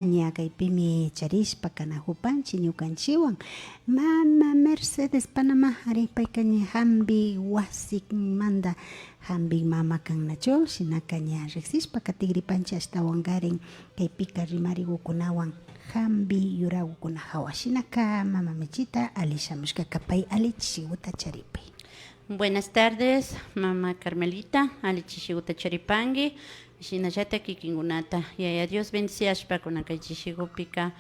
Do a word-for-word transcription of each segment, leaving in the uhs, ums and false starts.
Ña kaypimi charishpa kanajupanchi ñukanchiwan. Mama Mercedes Panamá, ari, payka ña jambi wasimanta, jambi mama kan nachu, shinaka ña riksishpa katigripanchi ashtawankarin kaypika rimarigukunawan jambi yuragukuna jawa. Shinaka mama Michita, ali shamushka kapay, ali chishiguta charipay. Buenas tardes, mama Carmelita, ali chishiguta charipanki. Shinallata kikinkunata Yaya Dios bendiciashpa, kunan kay chishigupika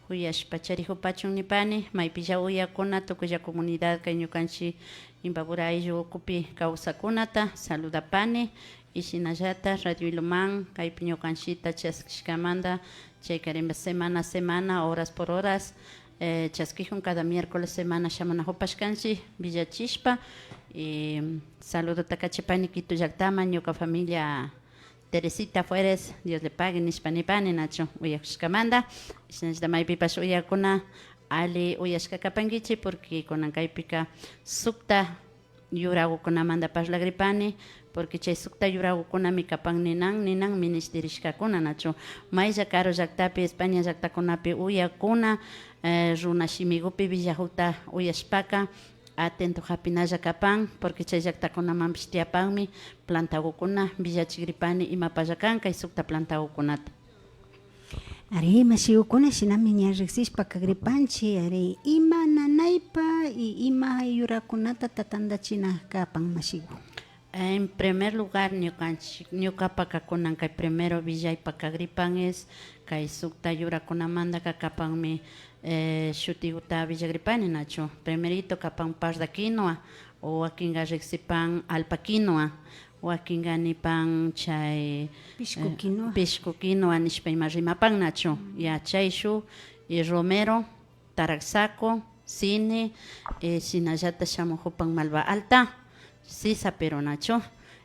juyashpa charijupachun nipani, maypilla uyakuna, tukuylla comunidad, kay ñukanchi Imbabura ayllu ukupi kawsakunata saludapani, y shinallata Radio Ilumán, kaypi ñukanchita chaskishkamanta, chaykarinpa semana, semana, horas por horas, eh, chaskijun cada miércoles semana shamunajupashkanchi, villachishpa, y saludota kachipani Quito llaktaman, ñuka familia Teresita Fueres, Dios le pague, nishpa nipani, nachu, uyakushkamanta. Shinallata maypipash uyakuna ali uyashka kapankichi, porque kunan kaypika sukta yuragukunamanta parlagripani, porque chay sukta yuragukunami kapan ninan, ninan minishtirishkakuna, nachu. Maylla karu llaktapi, España llaktakunapi uyakuna, eh, runa shimigupi villajuta uyashpaka, atento japinalla kapan, porque chay llaktakunamanpish tiyapanmi plantagukuna, villachigripani imapalla kan kay sukta plantagukunata. Ari, mashigukuna, shinami ña riksishpa kagripanchi, ari, ima nanaypa y ima yurakunata tantachina kapan, mashigu. En primer lugar, ñukanchi-, ñukapaka kunan kay primero villaypa kagripan es kay sukta yurakunamantaka kapanmi, eh, shutiguta villagripani, nachu. Primerito kapan parda quinoa, o wakinka riksipan alpa quinoa, wakinka nipan chay, pishku, eh, quinoa, pishku quinoa nishpa ima rimapan, nachu. Ya, chay shuk, y romero, taraksaco, cine, eh, shinallata shamujupan malva alta, sisa, pero nachu.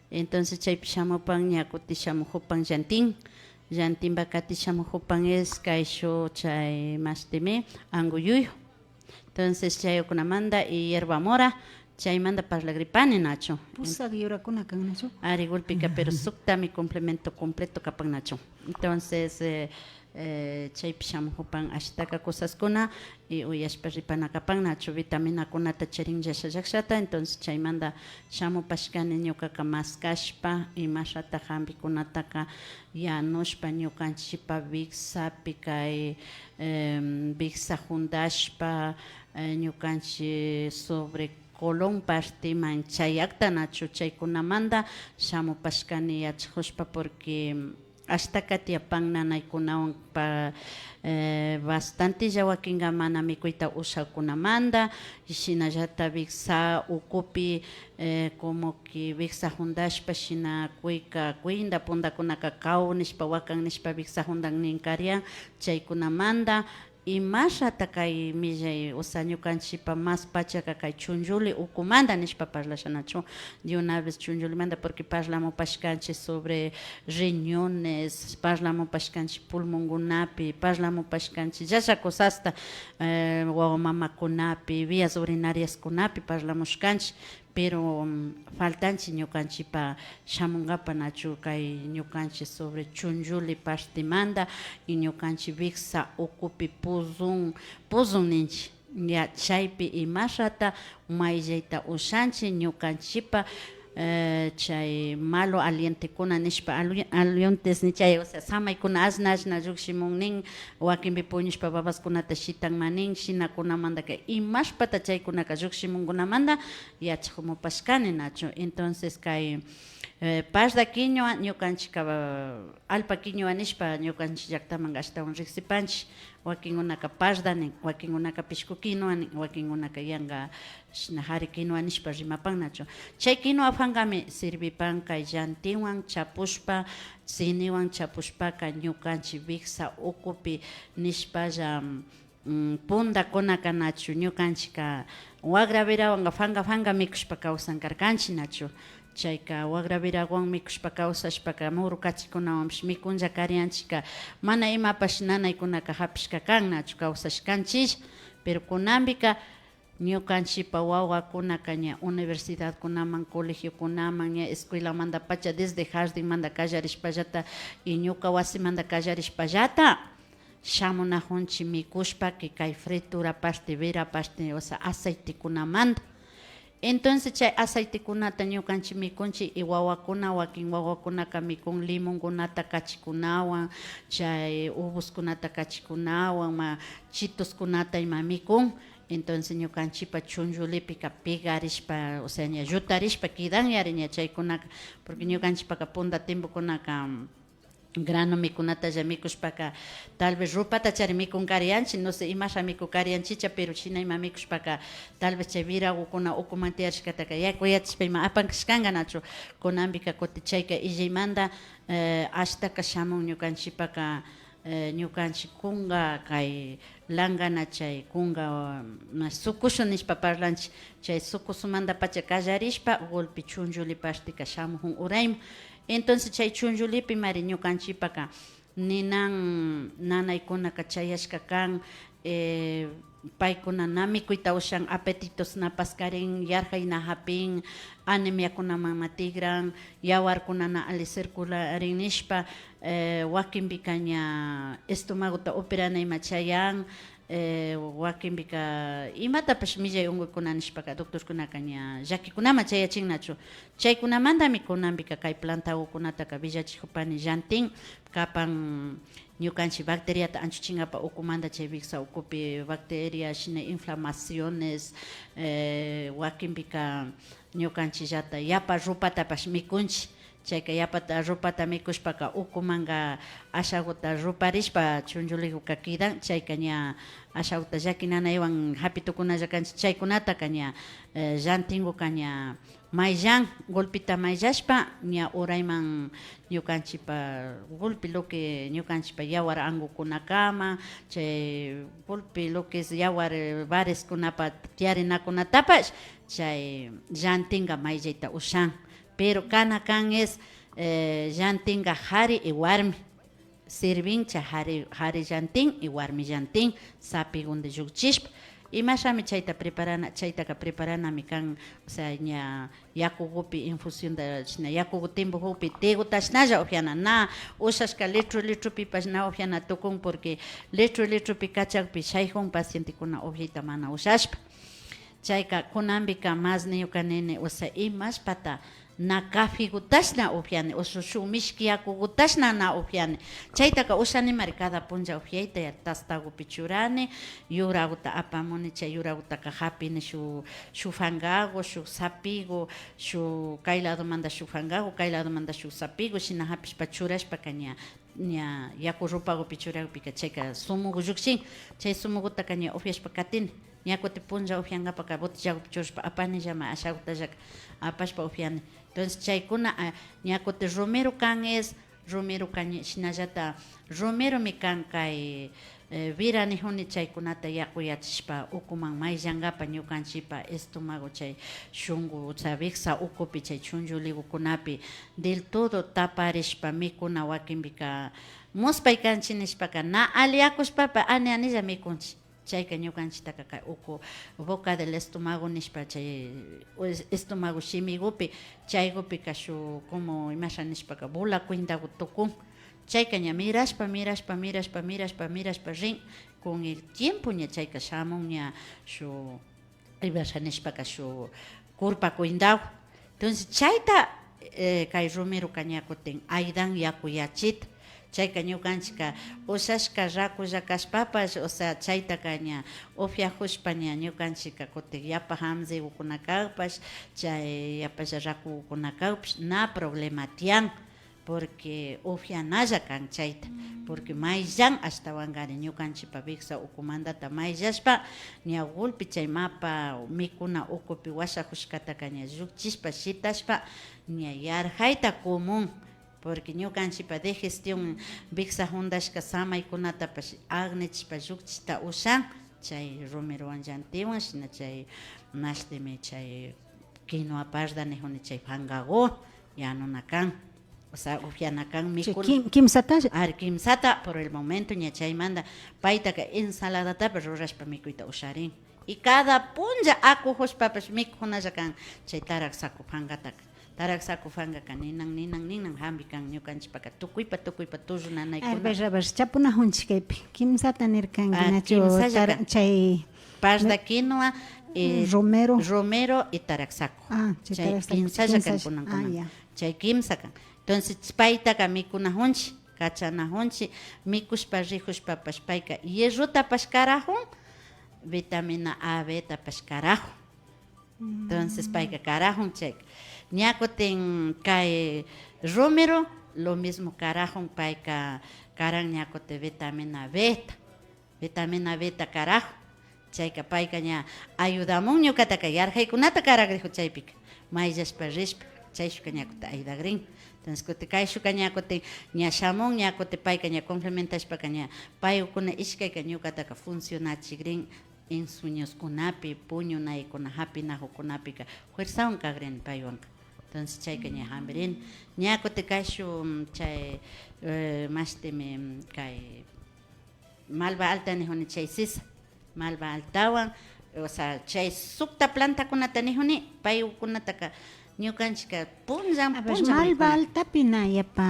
Entonces chaypi shamupan, ña kuti shamujupan llantin, llantinpa kati shamujupan es kay shuk chay mashtimi anguyuyu. Entonces chaykunamanta y hierba mora, chaymanta parlagripani, nachu. Pusak yurakuna kan, nachu. Ari, gulpika, pero suktami complemento completo kapan, nachu. Entonces, eh, eh, chaypi shamujupan ashtaka cosaskuna y uyashpa ripana kapan, nachu, vitaminakunata charin llashallakshata. Entonces chaymanta shamupashkani ñukaka maskashpa, imashata jambikunataka yanushpa, ñukanchipa wiksapi kay, em, wiksa jundashpa, eh, ñukanchi sobre colon partiman chayakta, nachu, chaykunamanta shamupashkani yachajushpa, porque ashta katiyapan nanaykunawan pa, eh, bastantella wakinka mana mikuyta ushakkunamanta, y shinallata wiksa ukupi, eh, como que wiksa jundashpa shina kuyka kuinda pundakunaka kaw nishpa wakan nishpa wiksa jundan nin karian, chaykunamanta. Imashata kay millay, o sea, ñukanchipa mas pachaka kay chunchuli ukumanta nishpa parlashanachu, de una vez chunchulimanta, porque parlamupashkanchi sobre riñones, parlamupashkanchi pulmongunapi, parlamupashkanchi llalla cosasta, eh, wawa mamakunapi, vías urinariaskunapi parlamushkanchi. Pero, mm, faltanchi ñukanchipa shamunkapa nachu kay ñukanchi sobre chunchuli partimanta y ñukanchi wiksa ukupi puzun, puzun ninchi. Ya, chaypi imashata mayllayta ushanchi ñukanchipa, eh, chay malo alientekuna nishpa, ali-, alientes ni chay, o sea, samaykuna ashna, ashna llukshimun nin, wakinpi puñushpa babaskunata shitanman nin, shinakunamantaka imashpata chaykunaka llukshimunkunamanta, yachajumupashkani nachu. Entonces kay, eh, parda kiñuwa ñukanchika, eh, alpa kiñuwa nishpa ñukanchi llaktamanka ashtawan riksipanchi. Wakinkunaka parda nin, wakinkunaka pishku kiñuwa nin, wakinkunaka yanka shina jari kiñuwa nishpa rimapan nachu. Chay kiñuwa pankami sirvipan kay llantiwan chapushpa, siniwan chapushpaka ñukanchi wiksa ukupi nishpalla, mm, pundakunaka nachu, ñukanchika wagra wirawanka panka panka mikushpa kawsan karkanchi nachu. Chayka wagra wirawan mikushpa kawsashpaka muru kachikunawanpish mikunlla karianchika, mana imapash nanaykunaka japishka kan nachu kawsashkanchilla. Pero kunanpika ñukanchipa wawakunaka ña universidadkunaman, colegiokunaman, ña escuelamantapacha, desde jardinmanta kallarishpallata y ñuka wasimanta kallarishpallata, shamunajunchik mikushpa, que kay fritura pashti, vira pashti, o sea, aceitekunamanta. Entonces, chay aceitekunata ñukanchik mikunchik y wawakuna, wakin wawakunaka mikun limonkunata kachikunawan, chay uvoskunata kachikunawan, ma chitoskunata ima mikun. Entonces, ñukanchikpa chunchullipika pegarishpa, o sea, ña llutarishpa kidan yari ña chaykunaka, porque ñukanchikpaka punta tiempokunaka, grano mikunatalla mikushpaka, tal vez rupatachari mikun karianchik, no sé, imasha miku karianchikcha, pero shina ima mikushpaka, tal vez chay viragukuna ukuman tiyarishkataka yakuyachishpa ima apan kashkanga nachu. Kunanpika kutin chayka illaymanta, eh, ashtaka shamun ñukanchikpaka, eh, ñukanchik kunga kay langana chay kunga, mm, sukushun nishpa parlanchik, chay sukushumantapacha kallarishpa, golpe chunchulli pashtika shamujun urayman. Entonces, chay chunchullipimari ñukanchikpaka ninan nanaykunaka chayashka kan, eh, paykuna na mikuyta ushan, apetitos na paskarin, yarjay na japin, anemiakunamanma tigran, yawarkuna na alli circularin nishpa, eh, wakinpika ña estomagota operana ima chayan, eh, wakinpika imatapash millay unkuykuna nishpaka doctorkunaka ña llakikunaman chayachin nachu. Chaykunamantami kunanpika kay plantagukunataka willachijupani llantin, kapan ñukanchik bacteriata anchuchingapa ukumanta chay wiksa ukupi bacteria, shina inflamaciones, eh, wakinpika ñukanchikllata yapa rupatapash mikunchik. Chayka yapata rupata mikushpaka ukumanka ashaguta ruparishpa chunchulliguka kidan, chayka ña ashaguta llaki nanaywan japitukunalla kanchik, chaykunataka ña, eh, llantinguka ña mayllan, golpita mayllashpa, ña urayman ñukanchikpa golpe lo que ñukanchikpa yawar angukunakama, chay golpe lo que es yawar, eh, vareskunapa tiyarinakunatapash chay llantinka mayllayta ushan. Pero kana kan es, eh, llantinka jari y warmi. Sirvin chay jari, jari llantin y warmi llantin, sapigundi llukchishpa. Imashami chayta preparana, chaytaka preparanami kan, o sea, ña yakugupi infusionta, shina yakugu timpugupi tigutashnalla upyana, na ushashka litro, litropipash na upyana tukun, porque litro, litropi kachakpi shayjun pacientekuna upyayta mana ushashpa. Chayka kunanpika mas ñuka nini, o sea, imashpata na cafegutashna upyani, o shuk, shuk mishki yakugutashna na upyani. Chaytaka ushanimari cada punlla upyayta, ya tastagupi churani, yuraguta apamuni, chay yuragutaka japini shuk, shuk fangagu, shuk sapigu, shuk kay ladomanta shuk fangagu, kay ladomanta shuk sapigu, shina japishpa churashpaka ña ña yaku rupagupi churagupika chayka sumugu llukchin. Chay sumugutaka ña upyashpa katini. Ña kutin punlla upyangapaka botellagupi churashpa apani llama ashagutallaka apashpa upyani. Entonces chaykuna, ah, ña kutin romero kan es, romero kan, shinallata romeromi kan kay, eh, vira nijuni, chaykunata yakuyachishpa ukuman mayllangapa ñukanchipa estómago chay shungu, o sea, wiksa ukupi chay chunchulligukunapi del todo taparishpa mikuna, wakinpika muspay kanchik nishpaka na alli yakushpapash ani anilla mikunchik. Chayka ñukanchiktaka kay uku boca del estómago nishpa chay es-, estómago shimigupi, chaygupika shuk como imasha nishpaka bola cuentagu tukun. Chayka ña mirashpa, mirashpa, mirashpa, mirashpa, mirashpa rin. Con el tiempo ña chayka shamun ña shuk imasha nishpaka shuk kurpa cuentagu. Entonces chayta, eh, kay romeroka ña kutin ayudan yakuyachita. Chayka ñukanchikka ushashka rakulla kashpapash, o sea, chaytaka ña upyajushpa ña ñukanchikka kutin yapa jamzigukuna kakpash, chay yapalla rakugukuna kakpash na problema tiyan. Porque upyanalla kan chayta, porque mayllan ashtawankari ñukanchikpa wiksa ukumantata mayllashpa, ña gulpi chay mapa mikuna ukupi washajushkataka ña llukchishpa shitashpa ña yarjayta kumun, porque ñukanchikpa digestión wiksa jundashka samaykunatapash agnichishpa llukchishta ushan, chay romerowan llantiwan, shina chay mashtimi chay quinoa parda nijuni chay pankagu yanuna kan. O sea, upyana kan. Chay mikuna kim-, kimsata. Ari, kimsata por el momento ña chaymanta paytaka ensaladatapash rurashpa mikuyta usharin. Y cada punlla akujushpapash mikujunalla kan chay tarak saku pankataka. Taraksaku pankaka ninan, ninan, ninan hampi kan ñukanchikpaka tukuypa, tukuypa tullu nanaykuna. A ver, a ver, chapunajunchik kaypi. Kimsata nirkanki, ah, nachu kimsalla tara-, kan. Chay parda quinua, eh, romero. Romero y taraksaku. Ah, chay taraksaku, kimsalla kan kimsalla. Kunan, ah, kunan. Ya. Chay kimsa kan. Entonces, paytaka mikunajunchik, kachanajunchik, mikushpa, rijushpapash payka hierrotapash karajun, vitamina A, B-tapash karajun. Entonces, payka karajun chayka. Ña kutin kay romero, lo mismo karajun, payka karan ña kutin vitamina B-ta, vitamina B-ta karajun. Chayka payka ña ayudamun ñukataka, yarjaykunata karagrijun chaypika. Mayllashpa rishpa, chayshukka ña kutin ayudagrin. Entonces, kutin kayshuka ña kutin ña shamun, ña kutin payka ña complementashpaka ña paykuna ishkayka ñukataka funcionachigrin. Insomnioskunapi, puñunaykuna, japinajukunapika fuerzawan kagrini paywanka. Entonces, chayka ña jambirini. Ña kutin kayshuk, mm, chay, eh, mashtimi, mm, kay malva alta nijuni chay sisa. Malva altawan, o sea, chay sukta plantakunata nijuni, paykunataka ñukanchikka punllan, a ver, punllan malva rikuna. Altapi na yapa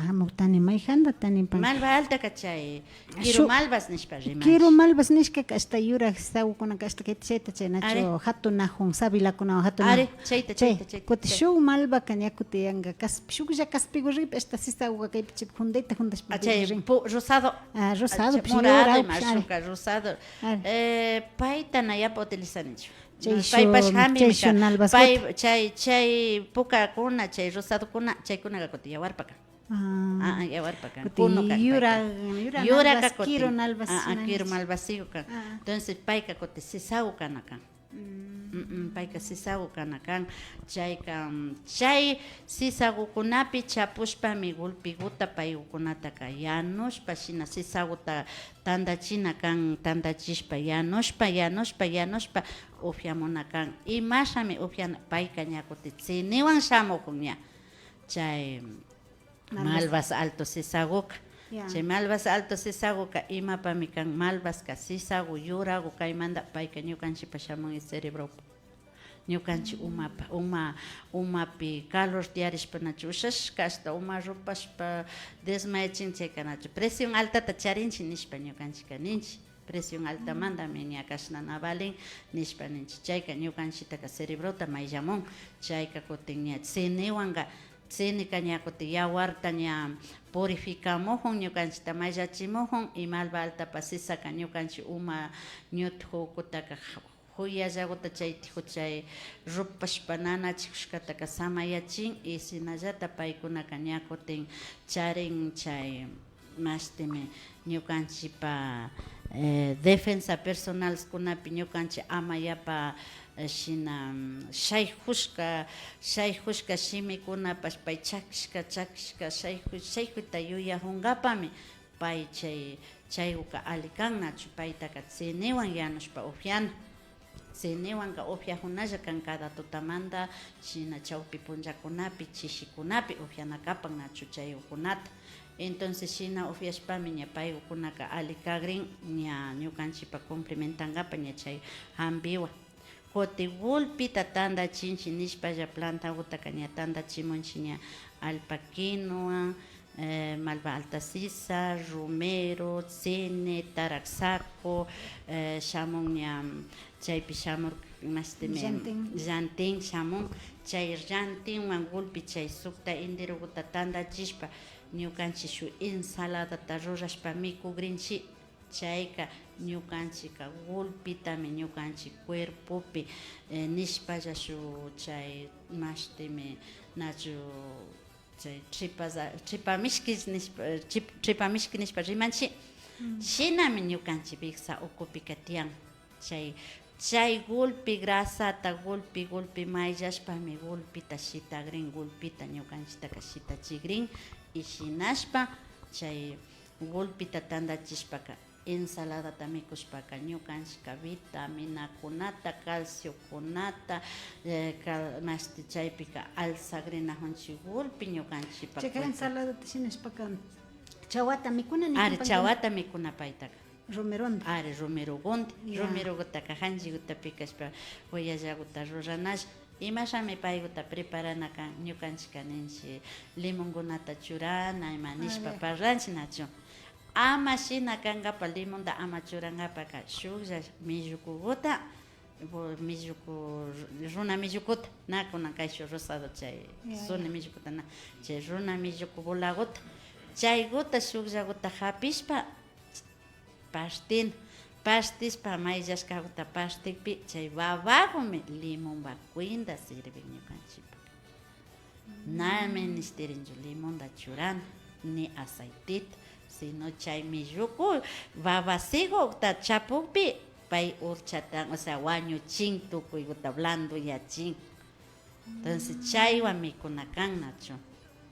jamuktani, mayjantata nipan. Malva altaka chay kiru malvas nishpa rimanchik. Kiru malvas nishkaka ashta yurak sagukunaka ashta kayta chayta chay nachu. Ari. Jatunajun, sabilakunawan jatunajun. Ari, chayta, chay, chayta, chayta, kutin chay. Shuk malvaka ña kutin yanga kaspi, shuklla kaspigu rikpi ashta sisaguka kaypi chaypi jundayta jundashpa. Ah, chay rin. Pu-, rosado. Ah, rosado, ah, chay morado, yurak, ima ari. Shukka rosado. Ari. Eh, payta na yapa utilizanichu. Chay shuk, paypash jambimi kan. Chay shuk nalvaskuta. Pay, chay, chay pukakuna, chay rosadokuna, chaykunaka kutin yawarpa kan. Ah, ah, yawarpa kan. Kutin kuno kan yurak, payka. Yurak, yurak nalvas, kutin kiru nalvas, ah, ah, kiru nalvas. Malvasiku kan. Ah. Entonces, payka kutin sisagu kana kan. Mm. Mm, mm, payka sisagu kana kan. Chayka, mm, chay sisagukunapi chapushpami gulpiguta paygukunataka yanushpa shina sisaguta tandachina kan, tandachishpa yanushpa, yanushpa, yanushpa upyamuna kan. Imashami upyana, payka ña kutin tsiniwan shamujun ña. Chay malvas. Malvas alto sisaguka. Ya. Chay malvas alto sisaguka imapami kan? Malvaska sisagu, yuragu kaymanta payka ñukanchikpa shamun cerebropa. Ñukanchik umapa, uma, umapi calor tiyarishpa nachu ushashka ashta uma rupashpa desmayachin chayka nachu presión altata charinchik nishpa ñukanchikka ninchik. Presión altamantami ña kashna na valin nishpa ninchik. Chayka ñukanchiktaka cerebrota mayllamun. Chayka kutin ña tsiniwanka, tsinika ña kutin yawarta ña purificamujun, ñukanchikta mayllachimujun, y malva altapa sisaka ñukanchik uma ñutukutaka juyallaguta chay tijun chay rupashpa nanachijushkataka samayachin, y shinallata paykunaka ña kutin charin chay mashtimi ñukanchikpa, eh, defensa personalkunapi ñukanchik ama yapa, eh, shina, mm, shaykushka, shaykushka shimikunapash pay chakishka, chakishka shayku-, shaykuyta yuyajunkapami pay chay, chayguka alli kan nachu, paytaka tsiniwan yanushpa upyana. Tsiniwanka upyajunalla kan cada tutamanta, shina chawpi punllakunapi, chishikunapi upyana kapan nachu chaygukunata. Entonces, shina upyashpami ña paygukunaka alli kagrin, ña ñukanchikpa cumplimientankapa ña chay jambiwan. Kutin gulpita tandachinchik nishpalla plantagutaka ña tandachimunchik ña alpaquinowan, eh, malva alta sisa, romero, tsini, tarak saco, eh, shamun ña chaypi shamur, mashtimi, llantin. Llantin shamun, chay llantinwan gulpi chay sukta intiruguta tandachishpa ñukanchik shuk ensaladata rurashpa mikugrinchik. Chayka ñukanchikka gulpitami ñukanchik cuerpopi, eh, nishpalla shuk chay mashtimi nachu chay tripa, tripa mishki nishpa, chip-, tripa mishki nishpa rimanchik. Mm. Shinami ñukanchik wiksa ukupika tiyan. Chay, chay gulpi grasata gulpi, gulpi mayllashpami gulpita shitagrin, gulpita ñukanchiktaka shitachigrin. Y shinashpa chay gulpita tandachishpaka, ensaladata mikushpaka ñukanchikka vitaminakunata, calciokunata, eh, cal-, mashti chaypika alzagrinajunchik gulpi ñukanchikpa. Chayka cuerpo. Ensaladata shinashpaka chawata mikuna. Ari, nikunpakka chawata mikuna paytaka. Romeronta. Ari, romerogunta. Ya. Romerogutaka janchiguta pikashpa, huyallaguta ruranalla. Imashami paykuta preparana kan, ñukanchikka ninchik limonkunata churana ima nishpa parlanchik, nachu? Ama shina kankapa limonta ama churankapaka shuklla millukukuta, bu-, milluku, runa millukuta, na kunan kayshuk rosado chay suni millukuta na, chay runa milluku bolakuta, chaykuta shukllakuta hapishpa, Pashtina. Pashtishpa mayllashkakuta pashtikpi chay babakumi limonpa cuenta sirvin ñukanchikpa. Na minishtirinchu limonta churana, ni aceiteta, sino chay milluku babasikuta chapukpi pay urchatan, o sea, wañuchin, tukuykuta blandoyachin. Entonces, chaywan mikuna kan nachu.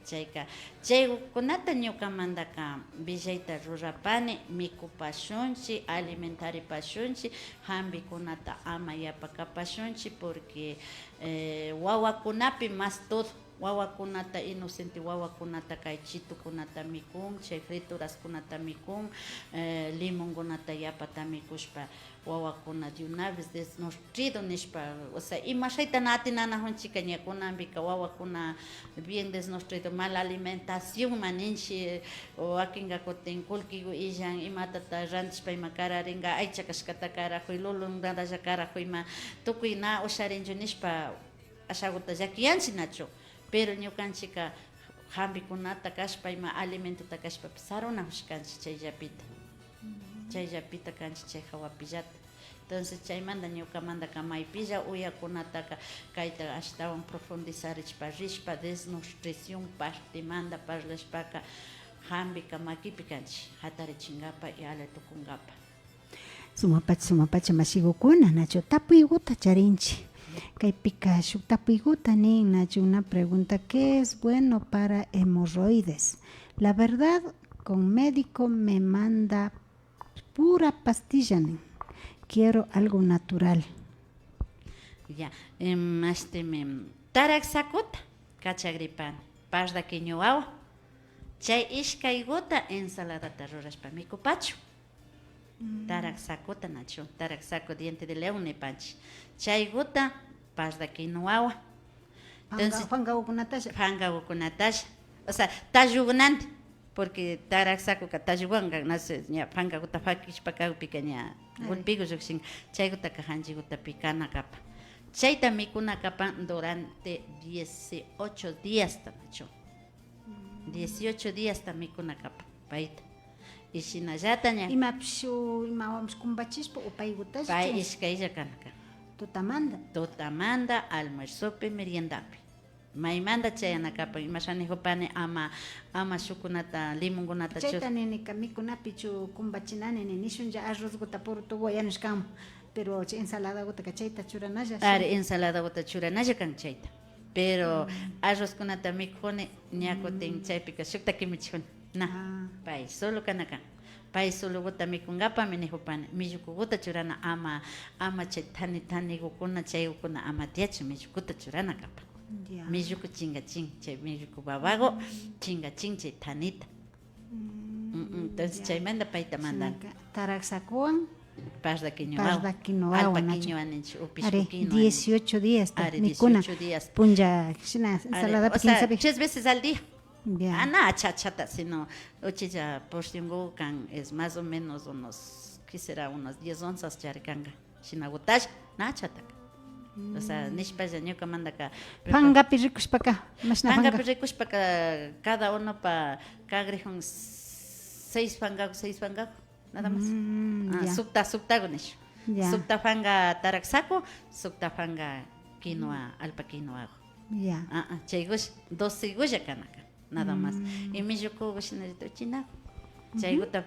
Chayka, chaykunata ñukamantaka willayta rurapani, mikupashunchik, alimentaripashunchik, hampikunata ama yapakapashunchik, porque, eh, wawakunapi más todo, wawakunata, inocente wawakunata kay chitukunata mikun, chay frituraskunata mikun, eh, limonkunata yapata mikushpa, wawakuna de una vez desnutrido nishpa, o sea, imashayta na atinanajunchikka ña kunanpika wawakuna bien desnutrido, mala alimentación ma ninchik, o wakinka kutin kullkiku illan, imatata rantishpa ima kararinka, aycha kashkata karajuy, lulunatalla karajuy, ima tukuy na usharinchu nishpa, ashakuta llakiyanchik nachu. Pero ñukanchikka hampikunata kashpa, ima alimentota kashpapish sarunajushkanchik chayllapita. Chayllapita kanchik chay hawapillata. Entonces, chaymanta ñukamantaka maypilla uyakunataka kayta ashtawan profundizarishpa rishpa, desnutrición partemanta parlashpaka, hampika makipi kanchik, hatarichinkapa y alli tukunkapa. Sumakpacha, sumakpacha mashigukuna, nachu tapuyguta charinchik. Kaypika shuk tapuyguta nin, nachu, una pregunta: ¿qué es bueno para hemorroides? La verdad, con médico me manda pura pastilla nin. Quiero algo natural. Ya, em, mashtimi, tarak sakuta kachagripani, parda kiñuwawan. Chay ishkayguta ensaladata rurashpa mikupachun. Tarak sakuta nachu, tarak saku diente de león nipanchik. Chayguta parda kinuwawan. Entonces, pankagukunatalla. Pankagukunatalla. O sea, tallukunandi. Porque tarak sakuka talluwan kan, no sé, ña pankaguta pakishpa kakpika ña golpigu llukshin. Chaygutaka hanchiguta pikana kapan. Chayta mikuna kapan durante dieciocho díasta nachu. Dieciocho díasta mikuna kapan payta. Y shinallata ña. Imapish, imawanpish kumbachishpa o paygutalla. Pay ishkaylla kana kan. Tutamanta. Tutamanta, almuerzopi, meriendapi. Maymanta chayana kapan, imasha nijupani, ama, ama shukunata, limongunata chayta chus- ninika, mikunapichu kumbachinani ni nishunlla, arrozguta purutuwa yanushkanman. Pero chay ensaladagutaka chayta churanalla. Ari, ensaladaguta churanalla kan chayta. Pero arrozkunata mikujuni, ña kutin chaypika shukta kimichijuni. Na, pay solo kana kan. Pay sologuta mikunkapami nijupani, millukuguta churana, ama, ama chay tani tanigukuna, chaygukuna ama tiyachun millukuta churana kapan. Ya. Milluku chinkachin, chay milluku babagu chinkachin chay tanita. Mm, mm, entonces, ya, chaymanta payta mandana. Shinaka, tarak sakuwan. Parda kinuwawan. Parda kinuwawan, alpa nachu. Kinuwa ninchik, o pishku kinuwa ninchik. Ari, dieciocho díasta. Ari, mikuna. Dieciocho días. Punlla, shina, ari, ensaladapa o sea, kinsapi. Tres veces al día. Ya. Ana acha achata, sino uchilla porciongu kan, es más o menos unos, ¿qué será? Unas diez onzas charikanka. Shinagutalla, na achataka. O sea, nishpalla ñukamantaka. Pankapi rikushpaka, mashna panka. Pankapi rikushpaka, cada unopa kagrijun seis pankagu, seis pankagu, nada más. Mm, ah, ya. Sukta, suktagu nish. Ya. Sukta panka tarak saku, sukta panka kinuwa, alpa kinuwagu. Ya. Ah, ah, chaygush, docegulla kanaka. Nada más. Mm. Y millukugu shinallata uchinagu. Chayguta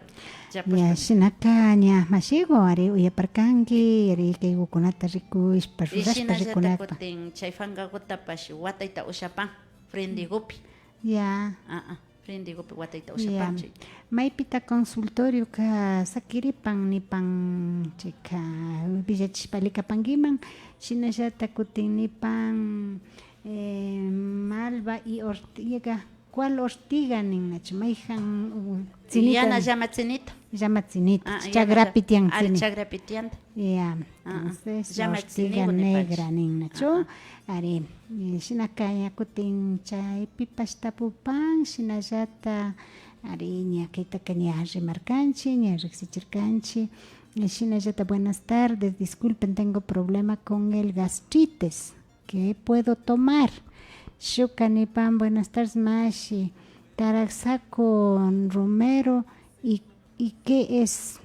chapushpa. Ya, shinaka ña mashigu, ari, uyaparkanki, ari, kaygukunata rikushpa, rurashpa, shinallata rikunata. Kutin chay pankagutapash watayta ushapan, frendigupi. Ya. Ah, ah, frendigupi watayta ushapan, ya, chay. Maypita consultorioka sakiripan nipan, chayka, villachishpa alli kapankiman, shinallata kutin nipan, eh, Malva y Ortega. ¿Cuál ortiga nin nachu? Mayjan, uh, tsinita. Yana llama tsinita. Llama tsinita. Ah, yana chakrapi llama, tiyan ari, tsini. Chakrapi tiyanta. Ya, ah, ah, entonces, llama la ortiga tsinigu negra nipanchik. Nin nachu. Ah, ah. Ari, eh, shinaka ña kutin chaypipash tapupan, shinallata, ari, ña kaytaka ña rimarkanchik, ña riksichirkanchik. Eh, shinallata, buenas tardes, disculpen, tengo problema con el gastritis. ¿Qué puedo tomar? Shukka nipan, buenas tardes, mashi. Taraksaku romero y, y qué es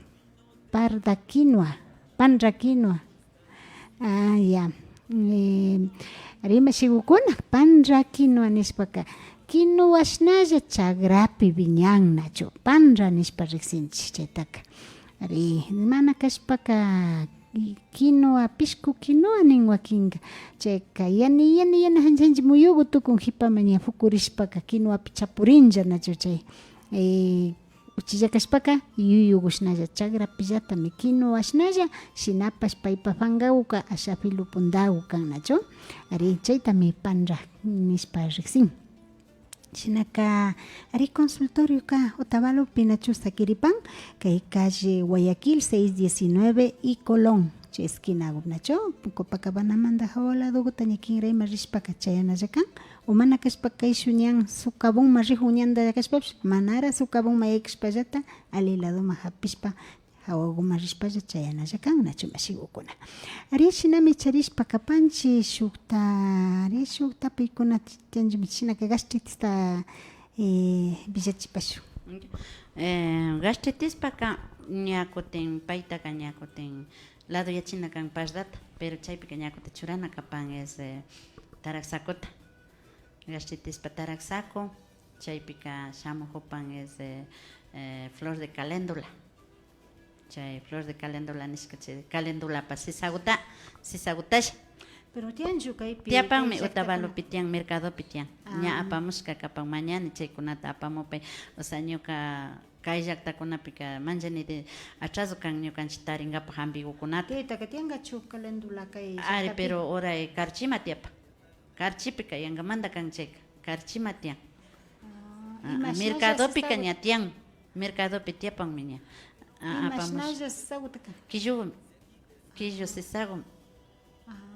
parda quinoa, panra quinoa. Ah, ya. Eh, ari mashigukuna, panra quinoa nishpaka, quinoa shinalla chakrapi wiñan nachu, panra nishpa riksinchik chaytaka. Ari, mana kashpaka, y quinoa, pishku quinoa nin wakinka. Chayka yani, yani, yani, hanchi, hanchi muyugu tukun jipama ña fukurishpaka, quinoapi chapurinlla nachu chay. Eh, uchilla kashpaka, yuyugu shinalla, chakrapillatami quinoa shinalla, shinapash paypa pankaguka asha filu pundagu kan nachu. Ari, chaytami panra nishpa riksin. Shinaka, ari, consultorioka Otavalopi nachu sakiripan, kay calle Guayaquil seis diecinueve y Colón, chay esquinagu nachu, Copacabanamanta jawa ladoguta ña kinrayma rishpaka chayanalla kan, o mana kashpaka kayshu ñan Socavónma rijun ñanta kashpapish, manara Socavónma yaykashpallata, ali ladoman japishpa, jawaguman rishpalla chayanalla kan, nachu mashigukuna. Ari, shinami charishpa kapanchik shukta, ari, shukta paykuna tiyanchimi, shinaka gastritista, eh, willachipashun. Eh, gastritispaka ña kutin paytaka ña kutin ladoyachina kan pardata, pero chaypika ña kutin churana kapan es, eh, taraksakuta. Gastritispa taraksaku, chaypika shamujupan es, eh, eh, flor de caléndula. Chay flor de caléndula nishka, chay caléndulapa sisaguta, sisagutalla. Pero tiyanchu kaypi, tiyapanmi, kay llaktakuna. Otavalopi tiyan, mercadopi tiyan. Ña, ah, apamushka kapan, mañani chaykunata apamupay. O sea, ñuka kay llaktakunapika manllani de atraso kan ñukanchik tarinkapak jampigukunata. Tiyaytaka tiyankachu caléndula kay llaktapi? Ari, pero ora, eh, Carchima tiyapan. Carchipika yankamanta kan chayka, Carchima tiyan. Ah, ah, imashnalla mercadopika sisagu-, ña tiyan, mercadopi tiyapanmi ña. Ah, imashnalla sisaguta kan? Killugumi, killu sisagumi.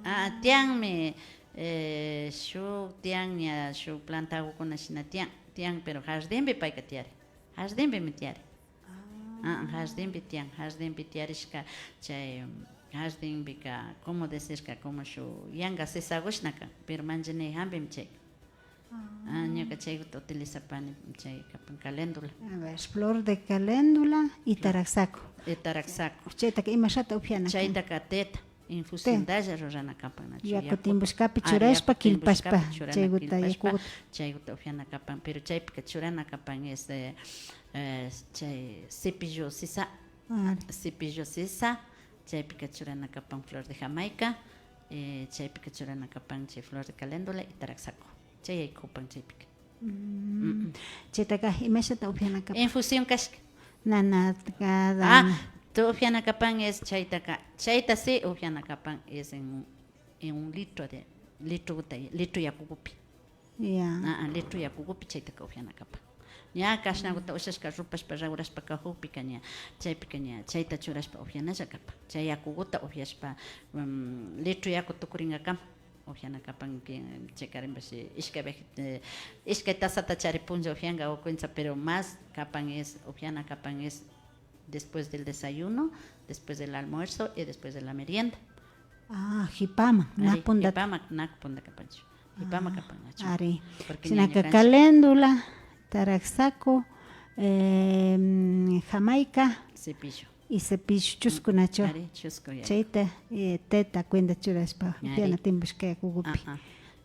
Ah, tiyanmi, eh, shuk tiyan ña, shuk plantagukuna shina tiyan, tiyan, pero jardinpi payka tiyarin. Jardinpimi tiyarin. Ah, jardinpi tiyan, jardinpi tiyarishka chay, mm, jardinpika, como decirka, como shuk yanka sisagushna kan, pero manllani jampimi chayka. Ah, ñuka chayguta utilizapani, chay kapan caléndula. A ver, flor de caléndula y taraksaku. Y taraksaku. Chaytaka imashata upyana kan? Chaytaka teta. Infusiondalla rurana kapan nachu. Yaku, yaku timpushkapi, ari, churashpa, yaku timpushkapi killpashpa, churana, chayguta, killpashpa, yakuguta. Chayguta upyana kapan, pero chaypika churana kapan es, eh, eh, chay cepillo sisa, ari, cepillo sisa, chaypika churana kapan flor de jamaica, eh, chaypika churana kapan chay flor de caléndula y taraksaku. Chay yaykupan chaypika. Mm. Mm, mm. Chaytaka imashata upyana kapan? Infusión kashka. Nanaka, ah, dana. Tu upyana kapan es chaytaka, chayta sí upyana kapan es en, en un litro de, litro guta, litro yakugupi. Ya. Ah, ah, litro yakugupi chaytaka upyana kapan. Ña kashnaguta ushashka rupashpa, rawrashpa kajukpika ña, chaypika ña chayta churashpa upyanalla kapan. Chay yakuguta upyashpa, mm, litro yaku tukuringakama. Upyana kapan, chaykarinpash ishkay vej-, eh, ishkay tazata chari punlla upyanka o cuenta, pero más kapan es, upyana kapan es después del desayuno, después del almuerzo y después de la merienda. Ah, jipaman, ari, nak punda. Jipaman, nak punda kapanchu. Jipaman kapan nachu. Ari. Porque shinaka ñaña kanchi. Caléndula, taraksaku, em, jamaica. Cepillo. Y cepillo, chusku nachu. Ari, chusku, ya. Chayta, eh, teta cuenta churashpa, ari, upyana timpushka yakugupi. Ajá.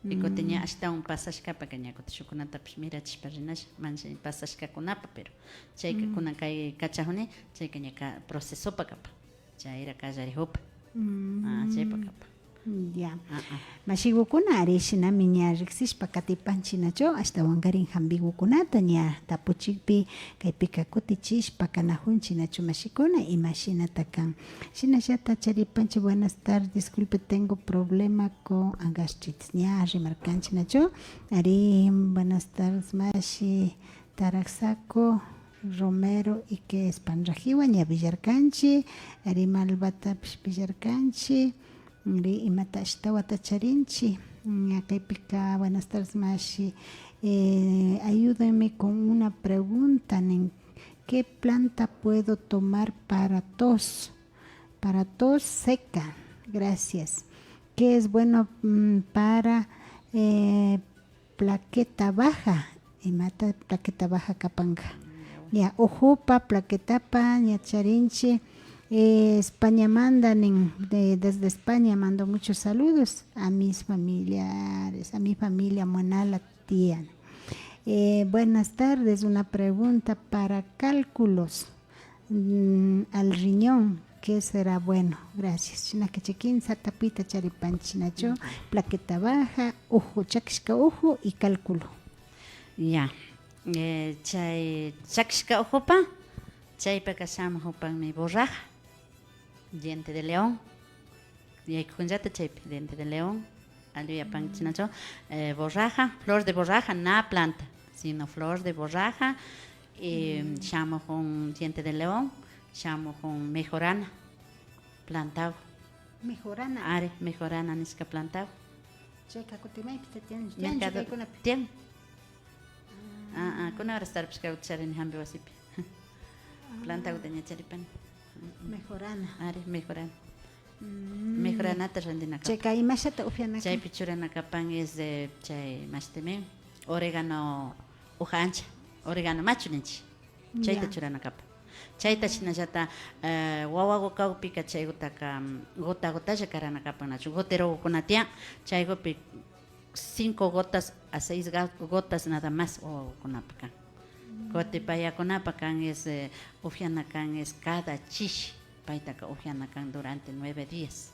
Y kutin ña ashtawan pasashkapaka ña kutin shukkunatapish mirachishpa rinasha, mancha pasashkakunapa, pero chayka kunan kay kachajuni, chayka ña ka-, procesopa kapan. Chayra kallarijupa. Mm. Ah, chaypa kapan. Ya. Mashigukuna, ari shinami ña riksishpa katipanchik nachu, ashtawankarin hampigukunata ña tapuchikpi, kaypika kutichishpa kanajunchik nachu mashikuna, imashinata kan. Shinallata charipanchik, buenas tardes, disculpe, tengo problema con gastritis. Ña rimarkanchik nachu. Ari, buenas tardes, mashi Taraksaku Romero y que Espanrajiwa, ña villarkanchik. Ari, Malvatapish villarkanchik. Ari, imata ashtawata charinchik. Ña kaypika, buenas tardes, mashi. Eh, ayúdenme con una pregunta, nin, ¿qué planta puedo tomar para tos? Para tos seca. Gracias. ¿Qué es bueno, mm, para, eh, plaqueta baja? Imata plaqueta baja kapanka? Ya, ujupa, plaquetapa, ña charinchik. Eh, Españamanta nin, de, desde España mando muchos saludos a mis familiares, a mi familia Monala, tía. Eh, buenas tardes, una pregunta para cálculos, mm, al riñón, ¿qué será bueno? Gracias. Shinaka chay kimsa tapuyta charipanchik nachu, plaqueta baja, uju, chakishka uju y cálculo. Ya. Eh, chay chakishka ujupa, chaypaka shamujupanmi borraja, diente de león. Yaykukunllata chaypi, diente de león, alli uyapankichik nachu, eh, borraja, flor de borraja, na planta, sino flor de borraja, y shamujun diente de león, shamujun mejorana, plantagu. Mejorana. Ari, mejorana nishka plantagu. Chayka kutin maypita tiyan, tiyanchu mercado kaykunapi? Tiyan. Ah, ah, kuna horas tarpushkaguta charini hampi wasipi. Plantaguta ña charipani. Mejorana. Ari, mejorana. Mm. Mejoranata randina kapan. Chayka imashata upiana kan? Chaypi churana kapan es de chay mashtimi orégano hoja ancha, orégano macho ninchik. Chayta churana kapan. Chayta shinallata, eh, wawagu kakpika chaygutaka, mm, gota gotalla karana kapan nachu. Goterogukuna tiyan, chaygupi cinco gotas a seis ga-, gotas nada más wawagukunapi kan. Kutin payakunapa kan es, eh, upiana kan es cada chishi, paytaka upiana kan durante nueve días.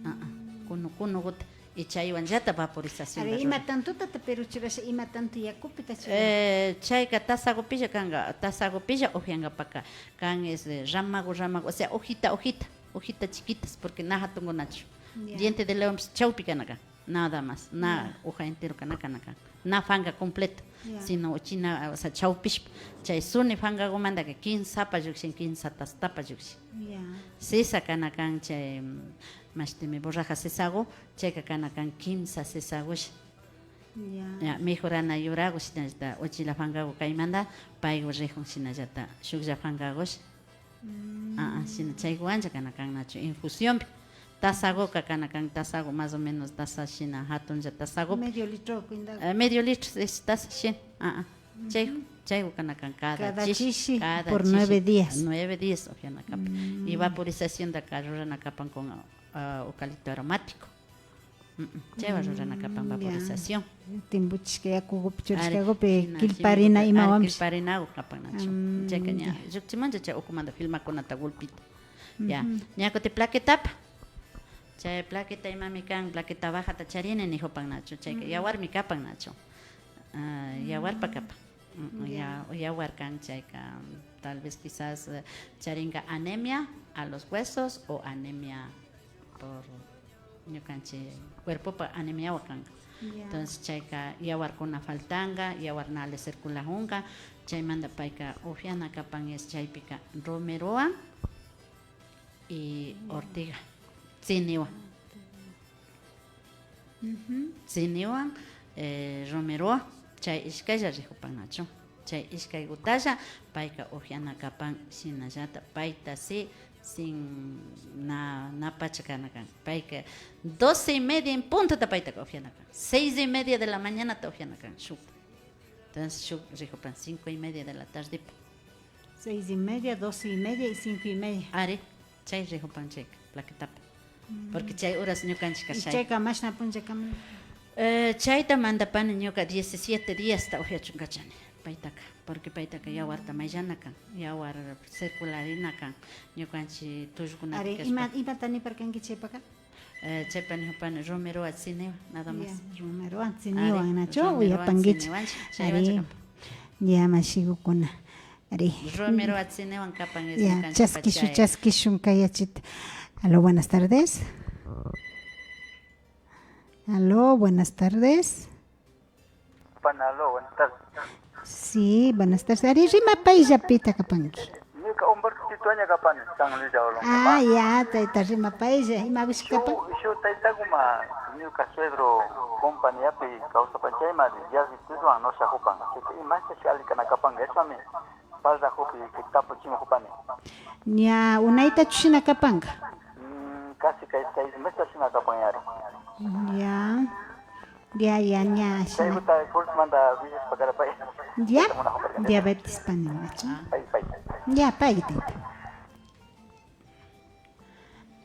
Ah, ah, kunu, kunuguta, y chaywanllata vaporización. Ari, ima tantutata pero churasha, ima tanto yakupita churasha? Eh, chayka tasagupilla kanka, tasagupilla upiankapaka kan es, eh, ramagu, ramagu, o sea, hojita, hojita, hojitas chiquitas, porque na jatungunachu. Ya. Diente de león chawpi kana kan. Nada más, na hoja entero kana, kana kan, na fanga completo, sino uchilla, o sea, chawpishpa, chay suni fangagumantaka kimsapa llukshin, kimsa tastapa llukshin. Sisa kana kan chay, mm, mashtimi borraja sisagu, chayka kana kan kimsa sisagush. Ya, mejorana yuragu, shinallata uchilla fangagu kaymanta, paygu rijun, shinallata shuklla fangagush. Ah, ah, shina chayguwanlla kana kan nachu, infusionpi. Tasaguka kana kan, tasagu más o menos taza shina jatunlla tasagupi. Medio litro cuenta. Eh, medio litro, es taza shina. Ah, ah. Chay, chaygu kana kan cada chishi, cada por chishi, nueve días. Nueve días upiana kapan. Y vaporizaciontaka rurana kapan con, ah, eucalipto aromático. Mm, mm. Chaywan rurana kapan vaporización. Timpuchishka yakugupi churashkagupi killparina imawanpish. Killparinagu kapan nachu. Chayka ña llukchimanlla chay ukumanta filmakunata gulpita. Ya. Ña kutin plaquetapa. Chay plaqueta imami kan, plaqueta bajata charini nijupan nachu. Chayka yawarmi kapan nachu. Ah, yawarpa kapan. Mm, ya, yawar kan chayka, tal vez quizás, eh, charinga anemia a los huesos o anemia por ñukanchik cuerpopa anemiawan kanka. Entonces chayka yawarkuna faltanga, yawar na alli circulajunga, chaymanta payka upiana kapan es chaypika romerowan y ortiga, tsiniwan. Tsiniwan, eh, romerowan, chay ishkaylla rijupan nachu. Chay ishkaygutalla payka upiana kapan, shinallata payta si sin na, na pacha kana kan. Payka doce y media en puntota paytaka upiana kan. Seis y media de la mañanata upiana kan shuk. Entonces shuk rijupan cinco y media de la tardepa. Seis y media, doce y media y cinco y media. Ari, chay rijupan chayka, plaquetapa. Porque chay horas ñukanchikka. Y shay- chayka mashna punllakama? Eh, chayta mandapani ñuka diecisiete díasta upiachun kachani paytaka, porque paytaka yawarta mayllana kan, yawar circularina kan, ñukanchik tullukunapika. Ari, ima, imata niparkanki chaypaka? Eh, chaypa nijupani, rumiruwa tsiniwa, nada más. Ya, rumiruwa tsiniwan, ari, nachu? Rumiruwan, uyapankichik, tsiniwanchik, ari, chaywancha kapan. Ya, mashigukuna. Ari. Rumiruwa tsiniwan kapan, ya, ñukanchikpa chaskishun, chay, chaskishun kayachita. Aló, buenas tardes. Aló, buenas tardes. Pana, aló, buenas tardes. Sí, buenas tardes. Ari, rimapaylla, pita kapanki? Ñuka Humberto Tituaña kapani, San Luis de Avalon. Ah, ya, tayta, rimapaylla. Imagushi kapan? Shuk, shuk taytaguma, ñuka suegro compañapi kawsapan, chayma, ya, Tituaña no se ocupan. Chayka imacha si ali kana kapan, eso a mí. Parrajupi tapuchimujupani. Ña, unaytachu shina kapanka? Mm, casi kay seis meses shina kapan yari. Ya. Ya, ya, ña, shina. Chayguta Fultmanta willashpa karapay. Ya. Chayta munajuparkani. Diabetes paninachu. Pay, pay. Ya, pay, tayta.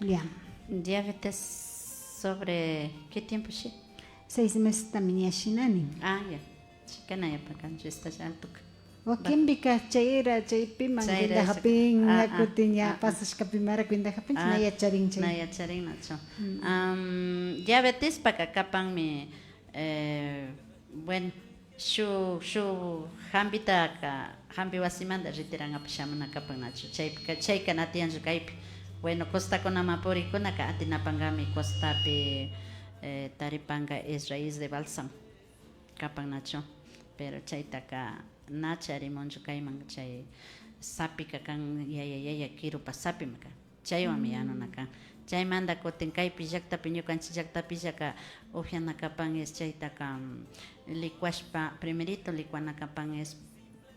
Ya. Diabetes sobre qué tiempo, sí? Seis meses también ya shinani. Ah, ya. Chikana ya pakanchu, está ya alto. Wakinpika chayra, chaypiman chayra cuenta japin, ah, ña ah, kutin ña, ah, ah, pasashkapimara cuenta japin, ah, na yacharin chay. Na yacharin nachu. Mm. Am, diabetespaka kapanmi, eh, bueno, shuk, shuk jambitaka, jambi wasimanta ritirankapak shamuna kapan nachu. Chaypika, chayka na tiyanchu kaypi. Bueno, costakunaman purikkunaka atinapankami costapi, eh, taripanka es raíz de bálsamo. Kapan nachu, pero chaytaka na charimunchu kayman, chay sapika kan, yaya, yaya, kirupa sapimi kan, chaywanmi yanuna kan. Chaymanta kutin kaypi llaktapi, ñukanchik llaktapillaka upyana kapan es chaytaka, mm, licuashpa, primerito licuana kapan es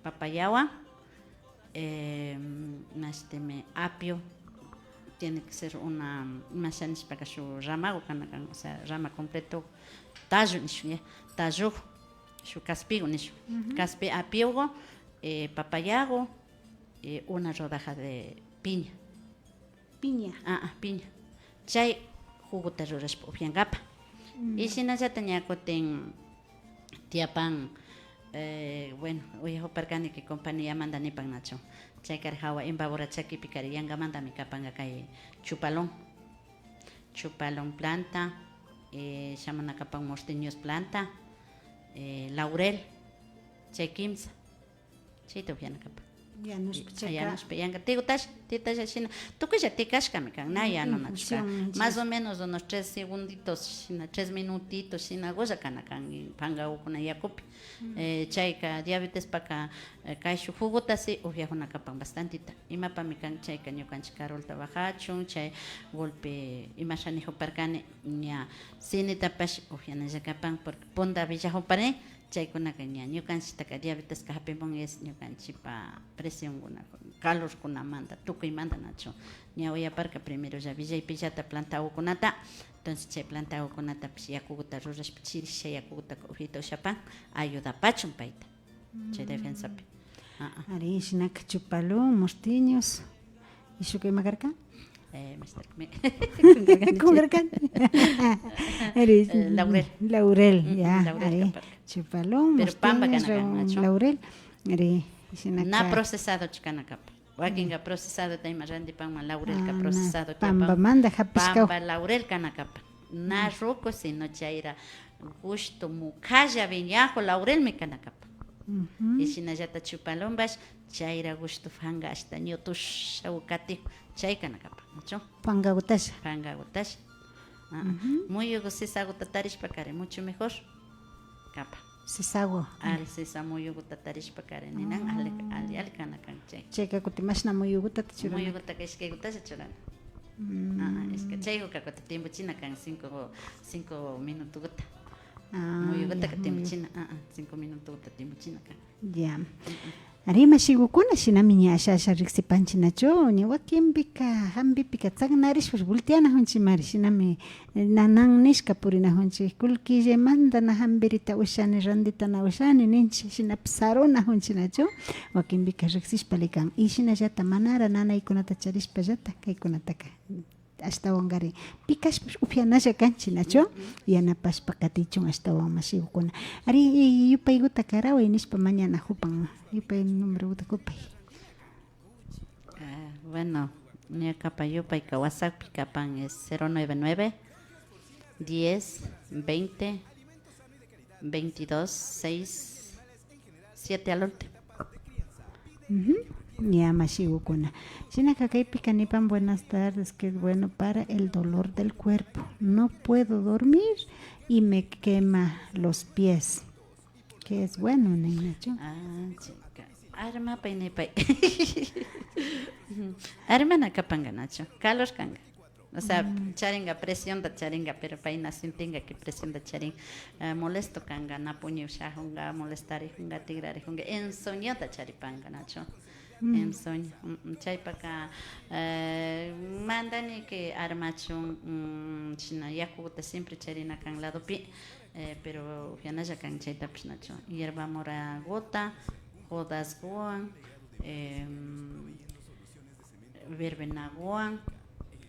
papayawan, eh, mashtimi apio, tiene que ser una, imasha nishpaka shuk ramagu kana kan, o sea, rama completo, tallo nishun, ya, tallo, shuk kaspigu nishun, kaspi apiogu, eh, papayagu, eh, una rodaja de piña. Piña. Ah, ah, piña. Chay juguta rurashpa upyankapa. Mm. Y shinallata ña kutin tiyapan, eh, bueno, uyajuparkani que compañamanta nipan nachu. Chaykari jawa Imbabura chakipikari yankamantami kapanka kay chupalón. Chupalón planta, eh, shamuna kapan mortiños planta, eh, laurel, chay kimsa. Chayta upyana kapan. Yanushpa, ah, chayka yanushpa yanka. Tigutasha, tigutasha shina. Tukuylla tikashkami kan, na, mm, yanuna, infusión, más o menos unos tres segunditos, shina, tres minutitos, shinagulla kana kan, pankagukuna yakupi. Mm. Eh, chayka diabetespaka, eh, kayshuk juguta si upyajuna kapan bastantita. Imapami kan chayka, ñukanchik karulta bajachun, chay golpe imasha nijuparkani, ña sinitapash upyanalla kapan, porque punta villajuparin, chaykunaka ña ñukanchiktaka diabeteska japimun es ñukanchikpa presiónkuna, calorkunamanta, tukuymanta nachu. Ña uyaparka primerolla villaypillata plantagukunata, entonces chay plantagukunatapish yakuguta rurashpa, chirisha yakugutaka upyayta ushapan, ayudapachun payta. Chay defensapi. Ah, ah. Ari, shinaka chupalón, mortiños. Y shuk ima karka? Eh, mashtakmi. Kunkarkani. Ari, eh, laurel. Laurel, mm, ya, laurel ari. Kaparka. Chupalón, pero pamba mortiños, kana kan, nachu? Laurel. Ari, shinaka. Na procesado chikana kapan. Wakinka procesadota ima rantipanman, laurelka, ah, procesado na, tiyapan. Pambamanta japishka. Pamba laurel kana kapan. Na ruku, sino chayra gushtu mukalla viñajo laurelmi kana kapan. Ujú. Y shinallata chupalonpash chayra gushtu panka ashta ñutusha ukati chay kana kapan, nachu? Pankagutasha. Pankagutasha. Ah, ah. Ujú. Muyugu sisaguta tarishpakari mucho mejor. Kapan. Sisagu. Ari, sisa muyuguta tarishpakari ninan, ali, ali, ali kana kan chay. Chayka kutin mashna muyugutata churana. Muyugutaka ishkaygutalla churana. Mm. Ah, ah, ishkay. Chayguka kutin timpuchina kan cinco, cinco minutoguta. Ah, muyugutaka ya, timpuchina, ah, ah, cinco minutoguta timpuchina kan. Ya. Mm, mm. Ari, mashigukuna, shinami ña asha, asha riksipanchik nachu, ña wakinpika, jampipika tsaknarishpash volteanajunchikmari, shinami, eh, nanan nishka purinajunchik, kullkillaymanta na jampirita ushani, rantita na ushani ninchik, shinapish sarunajunchik nachu, wakinpika riksishpali kan. Y shinallata manara nanaykunata charishpallata kaykunataka ashtawankarin pikashpash upyanalla kanchik nachu, yanapashpa katichun ashtawan mashigukuna. Ari, yupayguta karaway nishpa mañanajupan, yupay numeroguta kupay. Ah, bueno, ñukapa yupayka WhatsApppi kapan es cero nueve nueve, Diez, veinte, veintidós, seis, siete al último. Ujú. Ya, mashigukuna. Shinaka kaypika nipan, buenas tardes, que es bueno para el dolor del cuerpo. No puedo dormir y me quema los pies. Que es bueno, nin nachu. Ah, chica. Armapay nipay. Armana kapanga nachu. Calor kanga. O sea, charinga presionta charinga, pero payna sintinga que presionta charin. Eh, molesto kanga, na puñushajunga, molestarijunga, tigrarijunga, ensoñota charipanga nachu. Ensoño. Mm, mm, chaypaka, eh, mandani que armachun, mm, shina yakuguta siempre charina kan ladopi, eh, pero upianalla kan chaytapish nachu. Hierba moraguta, jodasguwan, em, verbenaguwan,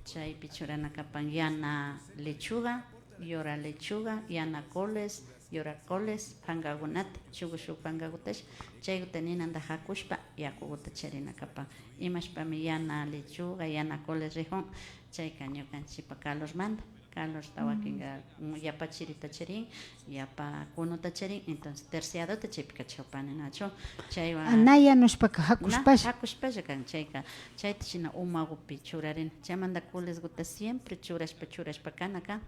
chaypi churana kapan yana lechuga, yura lechuga, yana coles, yura coles, pankakunata, shuku shuku pankakutash, chaykuta ninanta jakushpa, yakukuta charina kapan. Imashpami yana lechuga, yana coles rijun, chayka ñukanchikpa calormanta. Calorta wakinka, mm, yapa chirita charin, yapa kunuta charin, entonces terciadota chaypika chawpani nachu. Chaywan na yanushpaka jakushpalla. Jakushpalla kan chayka. Chayta shina umagupi churarin. Chaymanta colesguta siempre churashpa, churashpa kana kan.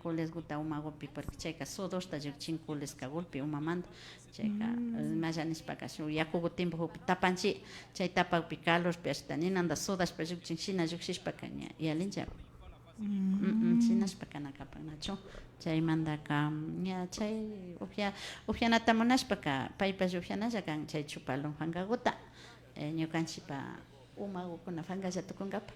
Colesguta umagupi, porque chayka sudorta llukchin coleska gulpi umamanta. Chayka, mm, malla nishpaka shuk yakugu timpukpi tapanchi. Chay tapakpi calorpi ashta ninanta sudashpa llukchin, shina llukshishpaka ña yalinlla. Mm, mm, shinashpa kana kapan nachu. Chaymantaka, ña chay upya-, upyanata munashpaka, paypash upyanalla kan chay chupalun pankakuta, eh, ñukanchikpa umagukuna pankalla tukunkapa.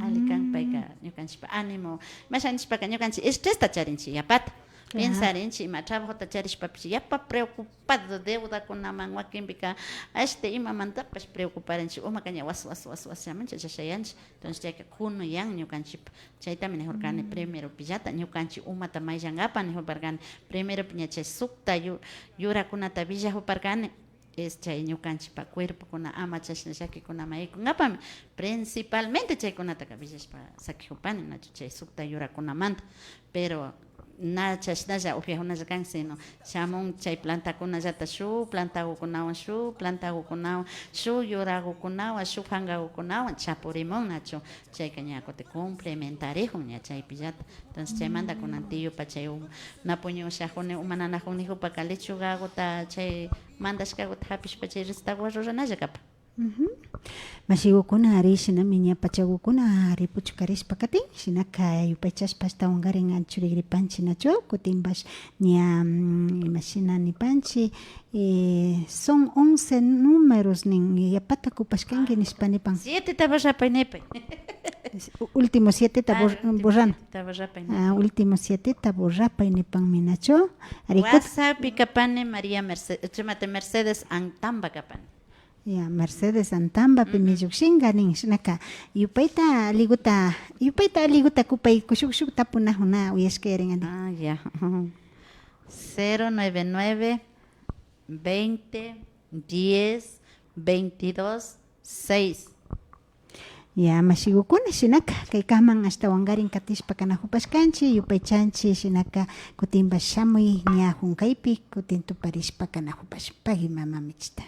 Alli kan payka, ñukanchikpa ánimo, imasha nishpaka ñukanchik estresta charinchik yapata. Pensarinchik ima trabajota charishpapish yapa preocupado, deudakunaman wakinpika ashta imamantapash preocuparinchik, umaka ña was, was, was, was shamunchik, chayayanchik. Entonces chayka kunuyan ñukanchikpa. Chaytami nijurkani, primeropillata ñukanchik umata mayllankapak nijuparkani. Primeropi ña chay sukta yu-, yurakunata willajuparkani. Es chay ñukanchikpa cuerpokuna ama chashna llakikunaman yaykunkapakmi. Principalmente chaykunataka willashpa sakijupani, nachu, chay sukta yurakunamanta. Pero na chashnalla upyajunalla kan, sino shamun chay plantakunallata shuk plantagukunawan, shuk plantagukunawan, shuk yuragukunawan, shuk pankagukunawan chapurimun, nachu. Chayka ña kutin complementarijun ña chaypillata. Entonces chaymanta kunan tiyupa chay um-, na puñushajuni, uma nanajun nijupaka lechugaguta chay mandashkaguta japishpa chay restaguwan ruranalla kapan. Mashigukuna, ari shinami ña pachagukuna ari puchukarishpa katin, shinaka yupaychashpa ashtawankarin anchurigripanchi, nachu? Kutinpash ña, mm, imashina nipanchi, eh, son once números nin, yapata kupashkanki nishpa nipan. Sieteta borrapay nipay. U-, último sieteta bor-, borrana. Sieteta borrapay nipay. Ah, último sieteta borrapay nipanmi, nachu? Ari kut- WhatsApppi kapani María Merce-, chumate Mercedes Antamba kapani. Ya, Mercedes Antambapimi llukshinka nin, shinaka yupayta alliguta, yupayta alliguta kupay, kushuk shuk tapunajuna uyashkayarinka nin. Ah, ya. Cero nueve nueve, veinte, diez, veintidós, seis. Ya, mashigukuna, shinaka kaykaman ashtawankarin katishpa kanajupashkanchi, yupaychanchi, shinaka kutinpash shamuy ña junkaypi, kutin tuparishpa kanajupashpagui, mama Michita.